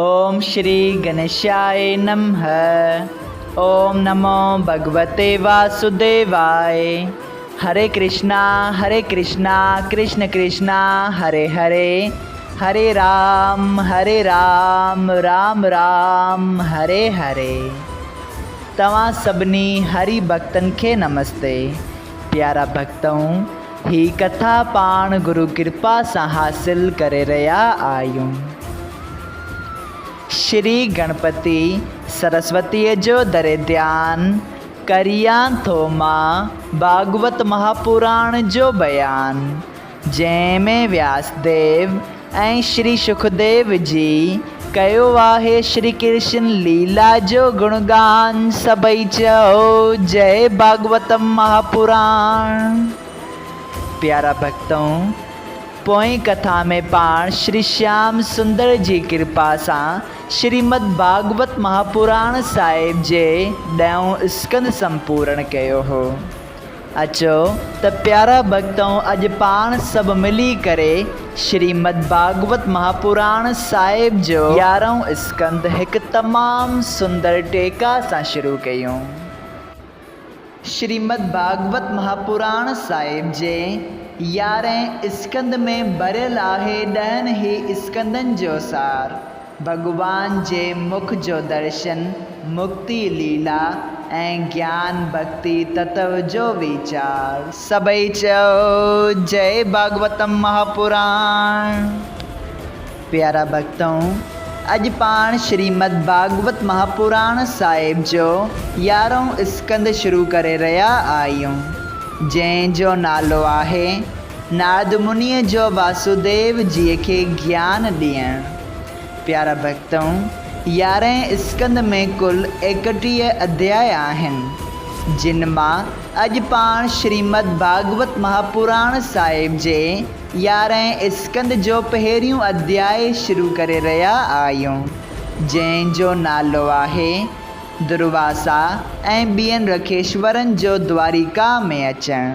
اوم شري گنيشاء نمه اوم نمو ڀڳوتي واسوديواء هري ڪرشنا هري ڪرشنا ڪرشن ڪرشنا هري هري هري رام هري رام رام رام هري هري توهان سڀني هري ڀڳتن کي نمستي پيارا ڀڳتؤ هي ڪٿا پاڻ گرو ڪرپا سان حاصل ڪري رهيا آهيون. شري گڻپتي سرسوتيء جو دري ڌيان ڪريان ٿو مان ڀاڳوت مهاپراڻ جو بيان، جنهن ۾ وياسديو ۽ شري شڪديو جي ڪيو آهي شري ڪرشن ليلا جو گڻگان سڀئي چئو جئي ڀاڳوتم مهاپراڻ. پيارا ڀڳتؤ! پوئين ڪٿا ۾ پاڻ شري شيام سندر جي ڪرپا سان شريمد ڀاڳوت مهاپراڻ صاحب جي ڏهون اسڪنڌ سمپورڻ ڪيو هو. اچو ته پيارا ڀڳتؤ اڄ پاڻ سڀ ملي ڪري شريمد ڀاڳوت مهاپراڻ صاحب جو يارهون اسڪنڌ هڪ تمام سندر ٽيڪا سان شروع ڪيون. شريمد ڀاڳوت مهاپراڻ صاحب جي يارهين اسڪنڌ ۾ ڀريل آهي ڏهن ئي اسڪنڌن جو سار. ڀڳوان جي مک جو درشن، مڪتي ليلا ۽ گيان ڀڳتي تتو جو ويچار. سڀئي چئو جئي ڀاڳوتم مهاپراڻ. پيارا ڀڳتؤ! اڄ پاڻ شريمد ڀاڳوت مهاپراڻ صاحب جو يارهون اسڪنڌ شروع ڪري رهيا آهيون، جنهن جو نالو آهي، نارد منيء جو واسوديو جيء کي گيان ڏيڻ. پيارا ڀڳتؤ! يارهين اسڪنڌ ۾ ڪل 31 اڌياء آهن، جن مان اڄ پاڻ شريمد ڀاڳوت مهاپراڻ صاحب جي يارهين اسڪنڌ جو پهريون اڌياء شروع ڪري رهيا آهيون، جنهن جو نالو آهي، درواسا ۽ ٻين رکيشورن جو دواريڪا ۾ اچڻ.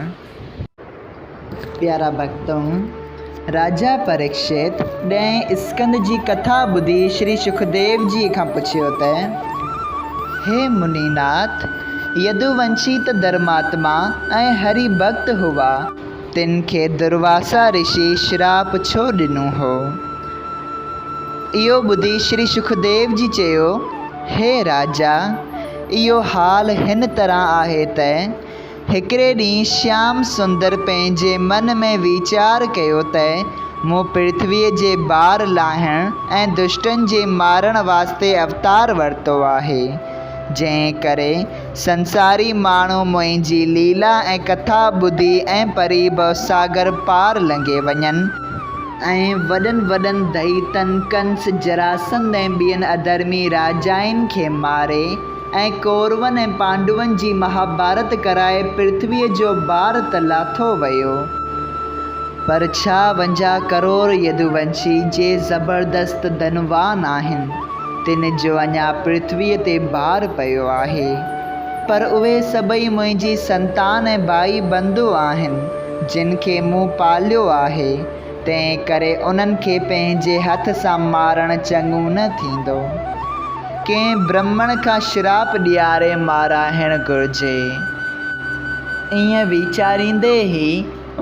پيارا ڀڳتؤ! راجا پريڪشت ڏهين اسڪنڌ جي ڪٿا ٻڌي شري شڪديو جيء کان پڇيو ته، هي منيناٿ! يدوونشي ته ڌرماتما ۽ هري ڀڳت هئا، تن کي درواسا رشي شراپ ڇو ڏنو هو؟ اهو ٻڌي شري شڪديو جي چيو، هي راجا! اهو حال هن طرح آهي ته، هڪڙي ڏينهن شيام سندر پنهنجي من ۾ ويچار ڪيو ته مون پرٿويء جي بار لاهڻ ۽ دشٽن جي مارڻ واسطي اوتار ورتو آهي، جنهن ڪري سنساري ماڻهو منهنجي ليلا ۽ ڪٿا ٻڌي ۽ پري ڀوساگر پار لنگهي وڃن، ۽ وڏن وڏن دئيتن ڪنس، جراسنڌ ۽ ٻين اڌرمي راجائن کي ماري، ۽ ڪورون ۽ پانڊون جي مهاڀارت ڪرائي پرٿويء جو بار ته لاٿو ويو، پر ڇا ونجاهه ڪروڙ يدوونشي جي زبردست ڌنوان آهن، تن جو اڃا پرٿويء تي بار پيو آهي. پر اهي سڀئي منهنجي سنتان ۽ ڀائي بنڌو آهن، جن کي مون پاليو آهي، تنهن ڪري انهن کي پنهنجي هٿ سان مارڻ چڱو نه ٿيندو. ڪنهن برهمڻ کان شراپ ڏياري مارائڻ گهرجي. ائين ويچاريندي ئي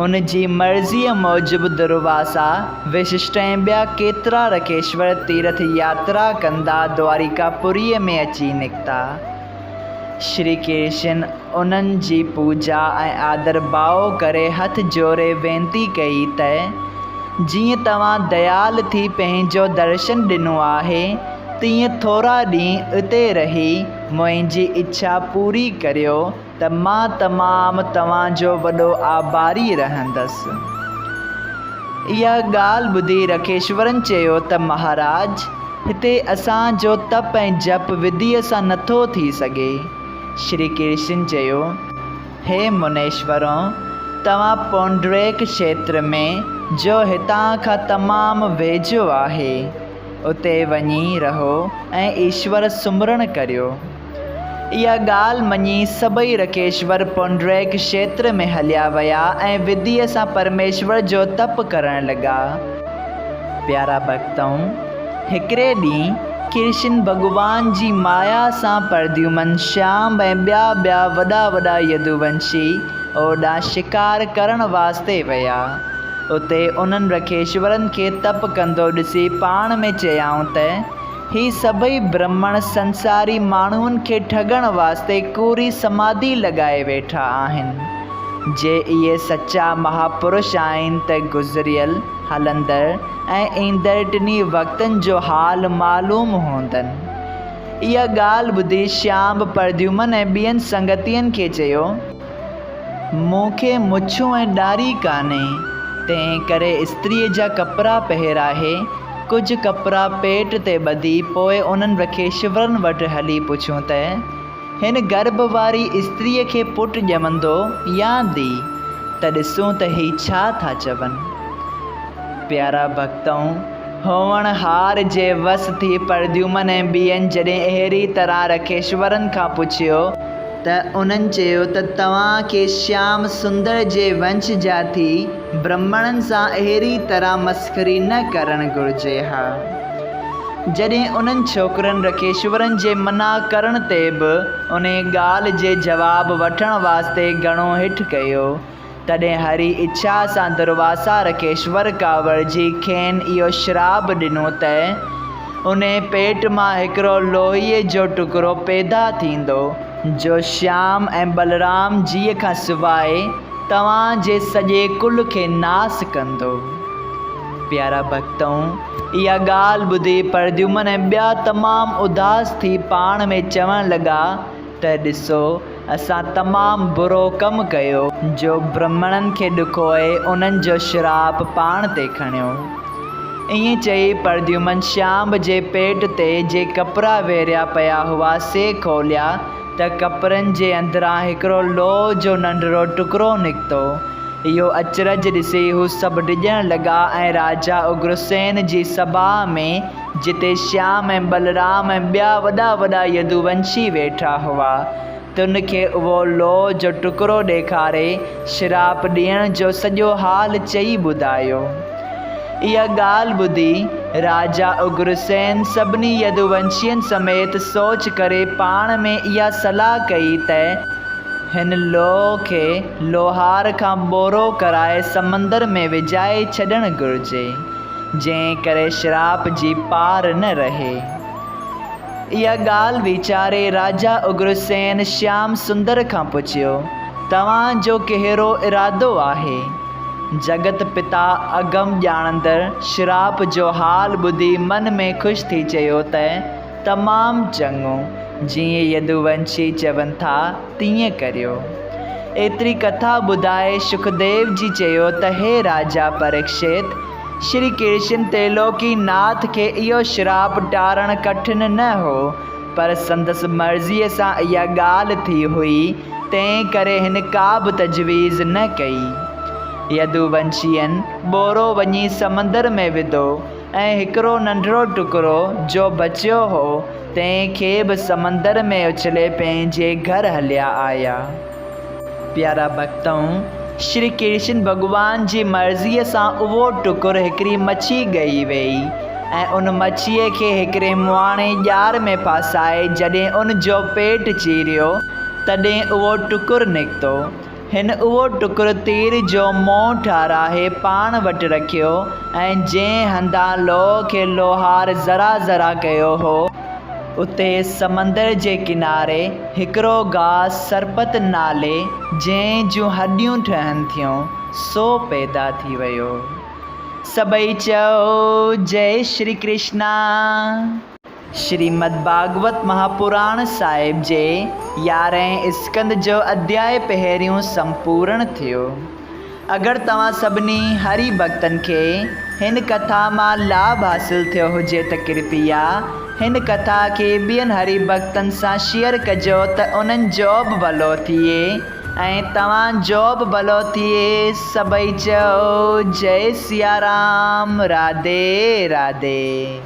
ان جي مرضيء موجب درواسا، وششٽ ۽ ٻيا ڪيترا رکيشور تيرٿ ياترا ڪندا دواريڪا پوريء ۾ اچي نڪتا. شري ڪرشن انهن جي پوڄا ۽ آدر ڀاء ڪري هٿ جوڙي وينتي ڪئي ته، جيئن توهان ديال ٿي پنهنجو درشن ڏنو آهي، تيئن ٿورا ڏينهن اتي رهي منهنجي اڇا پوري ڪريو ته مان تمام توهان جو وڏو آڀاري رهندس. اها ڳالهه ٻڌي رکيشورن چيو ته مهاراج! هتي اسان جو تپ ۽ جپ وڌيء سان نٿو ٿي سگهي. شري ڪرشن چيو، هي منيشورو! توهان پونڊريڪ کشيتر ۾، جو هتان کان تمام ويجهو آهي، اتي وڃي رهو ۽ ايشور سمرڻ ڪريو. اها ڳالهه مڃي سڀئي رکيشور پونڊريڪ کشيتر ۾ هليا ويا ۽ وڌيء سان پرميشور جو تپ ڪرڻ لڳا. پيارا ڀڳتؤ! هڪڙي ڏينهن ڪرشن ڀڳوان جي مايا سان پرديومن شيام ۽ ٻيا ٻيا وڏا وڏا يدوونشي اوڏانهن شڪار ڪرڻ واسطي ويا. اتي انهن رکيشورن کي تپ ڪندو ڏسي پاڻ ۾ چيائون ته، هي سڀئي برهمڻ سنساري ماڻهن کي ٺڳڻ واسطي ڪوڙي سماڌي لڳائي ويٺا آهن. جي اهي سچا مهاپرش آهن ته گذريل، هلندڙ ۽ ايندڙ ٽنهي وقتن جو حال معلوم هوندن. اها ڳالهه ٻڌي شيام پرديومن ۽ ٻين سنگتين کي چيو. مون کي مڇون ۽ ڏاڙهي ڪانهي، تنهن ڪري استريء جا ڪپڙا پهراهي، ڪجهه ڪپڙا پيٽ تي ٻڌي پوء انهن رکيشورن وٽ هلي پڇون ته. هن گرڀ واري استريء کي پٽ ڄمندو يا ڌيء، ته ڏسون ته هي ڇا ٿا چون. پيارا ڀڳتؤ! هوڻ هار جي وس ٿي پرديومن ۽ ٻين جڏهن اهڙي طرح رکيشورن کان پڇيو، ته انهن چيو ته توهان کي شيام سندر جي ونش جا ٿي برهمڻن سان اهڙي طرح مسخري نه ڪرڻ گهرجي ها. جڏهن انهن ڇوڪرن رکيشورن جي منع ڪرڻ تي به انهيء ڳالهه جي جواب وٺڻ واسطي گهڻو هٺ ڪيو، تڏهن هري اڇا سان درواسا رکيشور ڪاوڙجي کين اهو شراب ڏنو ته، انهيء پيٽ مان هڪڙو لوهيء جو ٽڪرو پيدا ٿيندو، جو شيام ۽ بلرام جيء کان سواء توهان جي سڄي ڪل کي ناس ڪندو. پيارا ڀڳتؤ! اها ڳالهه ٻڌي پرديومن ۽ ٻيا تمام اداس ٿي پاڻ ۾ چوڻ لڳا ته ڏسو، اسان تمام برو ڪم ڪيو، جو برهمڻن کي ڏکوئي انهن جو شراپ پاڻ تي کڻيو. ائين چئي پرديومن شيام جي پيٽ تي جي ڪپڙا ويڙهيا پيا هئا سي کوليا ته ڪپڙن جي اندران هڪڙو لوهه جو ننڍڙو ٽڪرو نڪتو. اهو اچرج ڏسي هو سڀ ڊڄڻ لڳا ۽ راجا اگرسين جي سڀا ۾، جتي شيام ۽ بلرام ۽ ٻيا وڏا وڏا يدوونشي ويٺا هئا، تن کي اهو لوهه جو ٽڪرو ڏيکاري، شراپ ڏيڻ جو سڄو حال چئي ٻڌايو. اها ڳالهه ٻڌي، راجا اگرسين سڀني يدوونشين سميت سوچ ڪري پاڻ ۾ اها صلاح ڪئي ته، هن لوهه کي لوهار کان ٻورو ڪرائي سمندر ۾ وجهائي ڇڏڻ گهرجي، جنهن ڪري شراپ جي پار نه رهي. اها ڳالهه ويچاري راجا اگرسين شيام سندر کان پڇيو، توهان جو ڪهڙو ارادو آهي؟ جڳت پتا اگم ڄاڻندڙ شراپ جو حال ٻڌي من ۾ خوش ٿي چيو ته، تمام چڱو، جيئن يدوونشي چون ٿا، تيئن ڪريو. ايتري ڪٿا ٻڌائي شڪديو جي چيو ته هي راجا پريڪشت! شري ڪرشن تيلوڪي ناٿ کي اهو شراپ ٽارڻ ڪٺن نه هو، پر سندس مرضيء سان اها ڳالهه ٿي هئي، تنهن ڪري هن ڪابه تجويز نه ڪئي. يدوونشين ٻورو وڃي سمندر ۾ وڌو. ۽ هڪڙو ننڍڙو ٽڪرو، جو بچيو هو، تنهن کي به سمندر ۾ اڇلي پنهنجي گهر هليا آيا. پيارا ڀڳتؤ! شري ڪرشن ڀڳوان جي مرضيء سان اهو ٽڪر هڪڙي مڇي ڳهي ويئي ۽ ان مڇيء کي هڪڙي مهاڻي ڄار ۾ ڦاسائي جڏهن ان جو پيٽ چيريو، تڏهن اهو ٽڪر نڪتو. هن اهو ٽڪر تير جو منهن ٺاهرائي پاڻ وٽ رکيو ۽ جنهن هنڌان لوهه کي لوهار ذرا ذرا ڪيو هو، اتي سمندر جي ڪناري هڪڙو گاهه سرپت نالي، جنهن جون هڏيون ٺهن ٿيون، سو پيدا ٿي ويو. سڀئي چئو، جئي شري ڪرشنا! شريمد ڀاڳوت مهاپراڻ صاحب جي يارهين اسڪنڌ جو اڌياء پهريون سمپورڻ ٿيو. اگر توهان سڀني هري ڀڳتن کي هن ڪٿا مان لاڀ حاصل ٿيو هجي ته ڪرپيا هن ڪٿا کي ٻين هري ڀڳتن سان شيئر ڪجو ته انهن جو به ڀلو ٿئي ۽ توهان جو به ڀلو ٿئي سڀئي چئو جئي سيارام راڌي راڌي.